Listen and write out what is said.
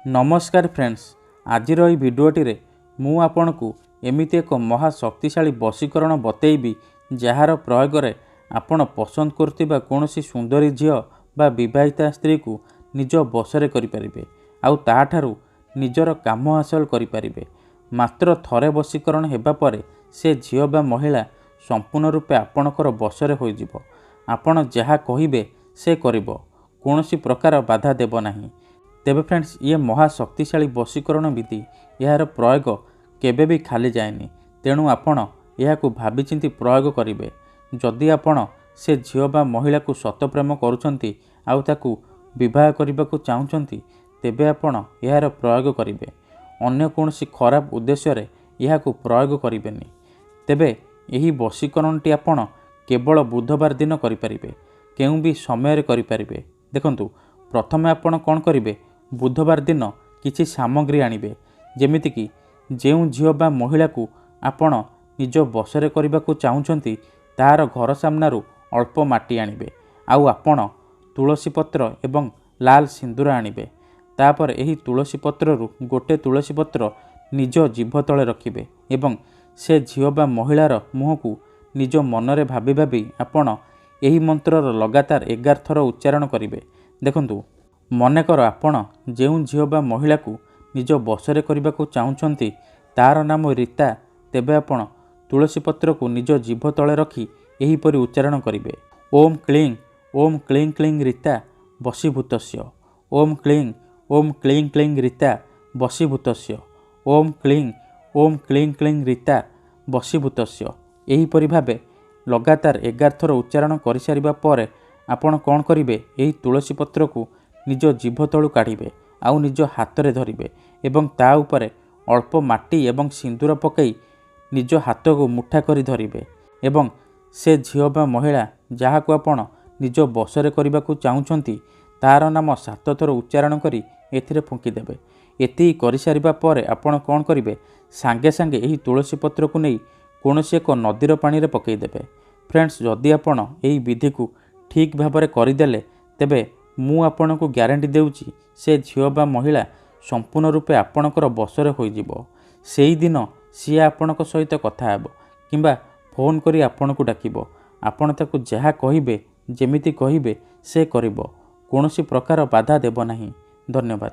ନମସ୍କାର ଫ୍ରେଣ୍ଡସ୍, ଆଜିର ଏହି ଭିଡ଼ିଓଟିରେ ମୁଁ ଆପଣଙ୍କୁ ଏମିତି ଏକ ମହା ଶକ୍ତିଶାଳୀ ବଶୀକରଣ ବତେଇବି, ଯାହାର ପ୍ରୟୋଗରେ ଆପଣ ପସନ୍ଦ କରୁଥିବା କୌଣସି ସୁନ୍ଦରୀ ଝିଅ ବା ବିବାହିତା ସ୍ତ୍ରୀକୁ ନିଜ ବଶରେ କରିପାରିବେ ଆଉ ତାହାଠାରୁ ନିଜର କାମ ହାସଲ କରିପାରିବେ। ମାତ୍ର ଥରେ ବଶୀକରଣ ହେବା ପରେ ସେ ଝିଅ ବା ମହିଳା ସମ୍ପୂର୍ଣ୍ଣ ରୂପେ ଆପଣଙ୍କର ବଶରେ ହୋଇଯିବ। ଆପଣ ଯାହା କହିବେ ସେ କରିବ, କୌଣସି ପ୍ରକାର ବାଧା ଦେବ ନାହିଁ। ତେବେ ଫ୍ରେଣ୍ଡସ୍, ଇଏ ମହା ଶକ୍ତିଶାଳୀ ବଶୀକରଣ ବିଧି, ଏହାର ପ୍ରୟୋଗ କେବେ ବି ଖାଲି ଯାଏନି। ତେଣୁ ଆପଣ ଏହାକୁ ଭାବିଚିନ୍ତି ପ୍ରୟୋଗ କରିବେ। ଯଦି ଆପଣ ସେ ଝିଅ ବା ମହିଳାକୁ ସତ ପ୍ରେମ କରୁଛନ୍ତି ଆଉ ତାକୁ ବିବାହ କରିବାକୁ ଚାହୁଁଛନ୍ତି, ତେବେ ଆପଣ ଏହାର ପ୍ରୟୋଗ କରିବେ। ଅନ୍ୟ କୌଣସି ଖରାପ ଉଦ୍ଦେଶ୍ୟରେ ଏହାକୁ ପ୍ରୟୋଗ କରିବେନି। ତେବେ ଏହି ବଶୀକରଣଟି ଆପଣ କେବଳ ବୁଧବାର ଦିନ କରିପାରିବେ, କେଉଁ ବି ସମୟରେ କରିପାରିବେ। ଦେଖନ୍ତୁ, ପ୍ରଥମେ ଆପଣ କ'ଣ କରିବେ? ବୁଧବାର ଦିନ କିଛି ସାମଗ୍ରୀ ଆଣିବେ, ଯେମିତିକି ଯେଉଁ ଝିଅ ବା ମହିଳାକୁ ଆପଣ ନିଜ ବଶରେ କରିବାକୁ ଚାହୁଁଛନ୍ତି ତାହାର ଘର ସାମ୍ନାରୁ ଅଳ୍ପ ମାଟି ଆଣିବେ, ଆଉ ଆପଣ ତୁଳସୀ ପତ୍ର ଏବଂ ଲାଲ ସିନ୍ଦୁର ଆଣିବେ। ତାପରେ ଏହି ତୁଳସୀ ପତ୍ରରୁ ଗୋଟେ ତୁଳସୀ ପତ୍ର ନିଜ ଜିଭ ତଳେ ରଖିବେ ଏବଂ ସେ ଝିଅ ବା ମହିଳାର ମୁହଁକୁ ନିଜ ମନରେ ଭାବି ଭାବି ଆପଣ ଏହି ମନ୍ତ୍ରର ଲଗାତାର 11 ଥର ଉଚ୍ଚାରଣ କରିବେ। ଦେଖନ୍ତୁ, ମନେକର ଆପଣ ଯେଉଁ ଝିଅ ବା ମହିଳାକୁ ନିଜ ବଶରେ କରିବାକୁ ଚାହୁଁଛନ୍ତି ତାର ନାମ ରୀତା, ତେବେ ଆପଣ ତୁଳସୀ ପତ୍ରକୁ ନିଜ ଜିଭ ତଳେ ରଖି ଏହିପରି ଉଚ୍ଚାରଣ କରିବେ: ଓମ୍ କ୍ଲିଂ ଓମ୍ କ୍ଲିଂ କ୍ଲିଂ ରୀତା ବଶୀଭୂତସ୍ୟ, ଓମ୍ କ୍ଲିଂ ଓମ୍ କ୍ଲିଂ କ୍ଲିଂ ରୀତା ବଶୀଭୂତସ୍ୟ, ଓମ୍ କ୍ଲିଂ ଓମ୍ କ୍ଲିଂ କ୍ଲିଂ ରୀତା ବଶୀଭୂତସ୍ୟ। ଏହିପରି ଭାବେ ଲଗାତାର 11 ଥର ଉଚ୍ଚାରଣ କରିସାରିବା ପରେ ଆପଣ କ'ଣ କରିବେ? ଏହି ତୁଳସୀ ପତ୍ରକୁ ନିଜ ଜିଭ ତଳୁ କାଢ଼ିବେ ଆଉ ନିଜ ହାତରେ ଧରିବେ ଏବଂ ତା ଉପରେ ଅଳ୍ପ ମାଟି ଏବଂ ସିନ୍ଦୁର ପକାଇ ନିଜ ହାତକୁ ମୁଠା କରି ଧରିବେ ଏବଂ ସେ ଝିଅ ବା ମହିଳା ଯାହାକୁ ଆପଣ ନିଜ ବଶରେ କରିବାକୁ ଚାହୁଁଛନ୍ତି ତାର ନାମ 7 ଥର ଉଚ୍ଚାରଣ କରି ଏଥିରେ ଫୁଙ୍କିଦେବେ। ଏତିକି କରିସାରିବା ପରେ ଆପଣ କ'ଣ କରିବେ? ସାଙ୍ଗେ ସାଙ୍ଗେ ଏହି ତୁଳସୀ ପତ୍ରକୁ ନେଇ କୌଣସି ଏକ ନଦୀର ପାଣିରେ ପକାଇଦେବେ। ଫ୍ରେଣ୍ଡସ୍, ଯଦି ଆପଣ ଏହି ବିଧିକୁ ଠିକ୍ ଭାବରେ କରିଦେଲେ, ତେବେ ମୁଁ ଆପଣଙ୍କୁ ଗ୍ୟାରେଣ୍ଟି ଦେଉଛି ସେ ଝିଅ ବା ମହିଳା ସମ୍ପୂର୍ଣ୍ଣ ରୂପେ ଆପଣଙ୍କର ବଶରେ ହୋଇଯିବ। ସେଇଦିନ ସିଏ ଆପଣଙ୍କ ସହିତ କଥା ହେବ କିମ୍ବା ଫୋନ୍ କରି ଆପଣଙ୍କୁ ଡାକିବ। ଆପଣ ତାକୁ ଯାହା କହିବେ, ଯେମିତି କହିବେ ସେ କରିବ, କୌଣସି ପ୍ରକାର ବାଧା ଦେବ ନାହିଁ। ଧନ୍ୟବାଦ।